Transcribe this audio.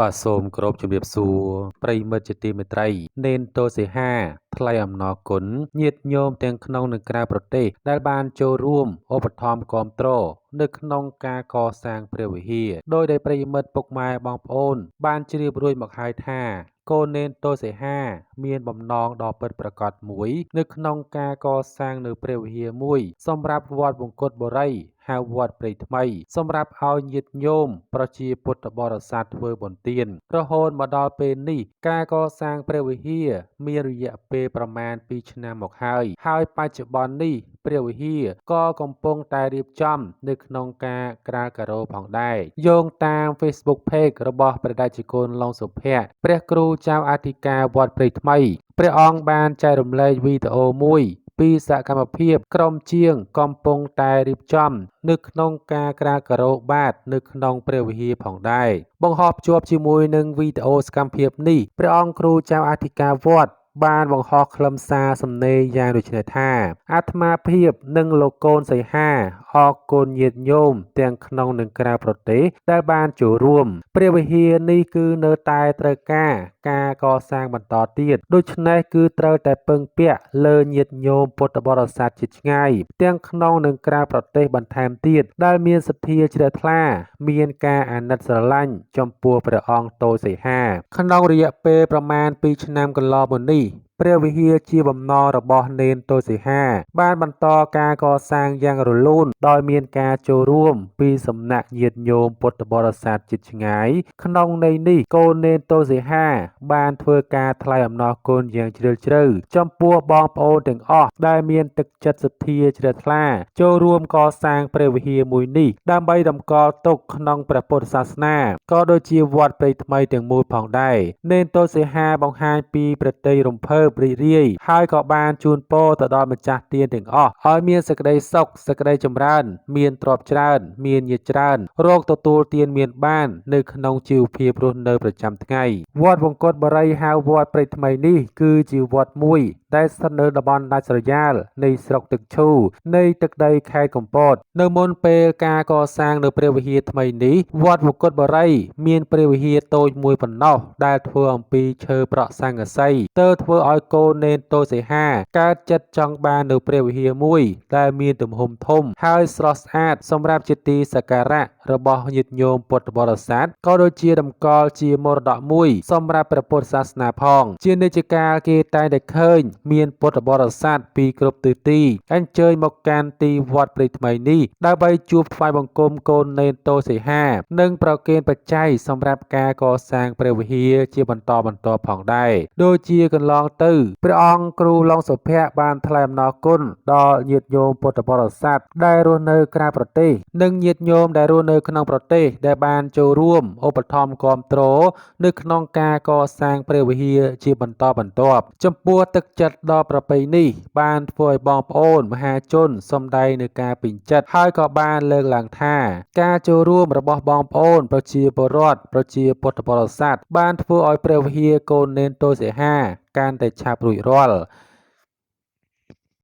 បាទសូមគោរពជំរាបសួរប្រិយមិត្តជាទីមេត្រីនេនតូសីហាថ្លែងអំណរគុណញាតិញោមទាំងក្នុងនិងក្រៅប្រទេសដែលបានចូលរួមឧបត្ថម្ភគាំទ្រនៅក្នុងការកសាងព្រះវិហារដោយដែលប្រិយមិត្តពុកម៉ែបងប្អូនបានជ្រាបរួចមកហើយថាកូននេនតូសីហាមានបំណងដ៏ពិតប្រាកដមួយនៅក្នុងការកសាងនៅព្រះវិហារមួយសម្រាប់វត្តវង្គតបុរីហៅវត្តព្រៃថ្មីសម្រាប់ឲ្យញាតិញោមប្រជាពុទ្ធបរិស័ទធ្វើបុណ្យទានរហូតមកដល់ពេលនេះការកសាងព្រះវិហារមានរយៈពេលប្រមាណ2ឆ្នាំមកហើយហើយបច្ចុប្បន្ននេះព្រះវិហារក៏កំពុងតែរៀបចំនៅក្នុងការក្រាលការ៉ូផងដែរយោងតាម Facebook Page របស់ព្រះតេជគុណឡុងសុភ័ក្រព្រះគ្រូចៅអធិការវត្តព្រៃថ្មីព្រះអង្គបានចែករំលែកវីដេអូមួយពីសកម្មភាពក្រុមជាងកំពុងតែរៀបចំនៅក្នុងការក្រាលការ៉ូបាតនៅក្នុងព្រះវិហារផងដែរបង្ហោះភ្ជាប់ជាមួយនឹងវីដេអូសកម្មភាពនេះព្រះអង្គគ្រូចៅអធិការវត្តបានបង្ហោះខ្លឹមសារសំណេរយ៉ាងដូចនេះថាអាត្មាភាពនិងលោកកូនសីហាអរគុណញាតិញោមទាំងក្នុងនិងក្រៅប្រទេសដែលបានចូលរួមព្រះវិហារនេះគឺនៅតែត្រូវការការកសាងបន្តទៀតដូច្នេះគឺត្រូវតែពឹងពាក់លើញាតិញោមពុទ្ធបរិស័ទជិតឆ្ងាយទាំងក្នុងនិងក្រៅប្រទេសបន្ថែមទៀតដែលមានសទ្ធាជ្រះថ្លាមានការអាណិតស្រឡាញ់ចំពោះព្រះអង្គតូសីហាក្នុងរយៈពេលប្រមាណ2ឆ្នាំកន្លងមកនេះព្រះវិហារជាបំណងរបស់នេនតូសីហាបានបន្តការកសាងយ៉ាងរលូនដោយមានការចូលរួមពីសំណាក់ញាតិញោមពុទ្ធបរិស័ទជិតឆ្ងាយក្នុងន័យនេះកូននេនតូសីហាបានធ្វើការថ្លែងអំណរគុណយ៉ាងជ្រាលជ្រៅចំពោះបងប្អូនទាំងអស់ដែលមានទឹកចិត្តសទ្ធាជ្រះថ្លាចូលរួមកសាងព្រះវិហារមួយនេះដើម្បីតម្កល់ទុកក្នុងព្រះពុទ្ធសាសនាក៏ដូចជាវត្តព្រៃថ្មីទាំងមូលផងដែរនេនតូសីហាបង្ហាញពីព្រះទ័យរំភើបរីករាយហើយក៏បានជូនពរទៅដល់ម្ចាស់ទានទាំងអស់ឲ្យមានសេចក្តីសុខសេចក្តីចម្រើនមានទ្រព្យច្រើនមានញាតិច្រើនរកទទួលទានមានបាននៅក្នុងជីវភាពរស់នៅប្រចាំថ្ងៃវត្តវង្គតបុរីហៅវត្តព្រៃថ្មីនេះគឺជាវត្តមួយដែលស្ថិតនៅតំបន់ដាច់ស្រយាលនៃស្រុកទឹកឈូនៃទឹកដីខេត្តកំពតនៅមុនពេលការកសាងនៅព្រះវិហារថ្មីនេះវត្តវង្គតបុរីមានព្រះវិហារតូចមួយប៉ុណ្ណោះដែលធ្វើអំពីឈើប្រក់ស័ង្កសីទើបធ្វើឲ្យកូននេនតូសីហាកើតចិត្តចង់បាននៅព្រះវិហារមួយដែលមានទំហំធំហើយស្រស់ស្អាតសម្រាប់ជាទីសក្ការៈរបស់ញាតិញោមពុទ្ធបរិស័ទក៏ដូចជាតម្កល់ជាមរតកមួយសម្រាប់ព្រះពុទ្ធសាសនាផងជានិច្ចកាលគេតែងតែឃើញមានពុទ្ធបរិស័ទពីគ្រប់ទិសទីអញ្ជើញមកកាន់ទីវត្តព្រៃថ្មីនេះដើម្បីជួបថ្វាយបង្គំកូននេនតូសីហានិងប្រគេនបច្ច័យសម្រាប់ការកសាងព្រះវិហារជាបន្តបន្ទាប់ផងដែរដូចជាកន្លងទៅព្រះអង្គគ្រូឡុងសុភ័ក្របានថ្លែងអំណរគុណដល់ញាតិញោមពុទ្ធបរិស័ទដែលរស់នៅក្រៅប្រទេសនិងញាតិញោមដែលរស់នៅក្នុងប្រទេសដែលបានចូលរួមឧបត្ថម្ភគាំទ្រនៅក្នុងការកសាងព្រះវិហារជាបន្តបន្ទាប់ចំពោះទឹកចិត្តដ៏ប្រពៃនេះបានធ្វើឲ្យបងប្អូនមហាជនសម្ដែងនូវការពេញចិត្តហើយក៏បានលើកឡើងថាការចូលរួមរបស់បងប្អូនប្រជាពលរដ្ឋប្រជាពុទ្ធបរិស័ទបានធ្វើឲ្យព្រះវិហារកូននេនតូសីហាកាន់តែឆាប់រួចរាល់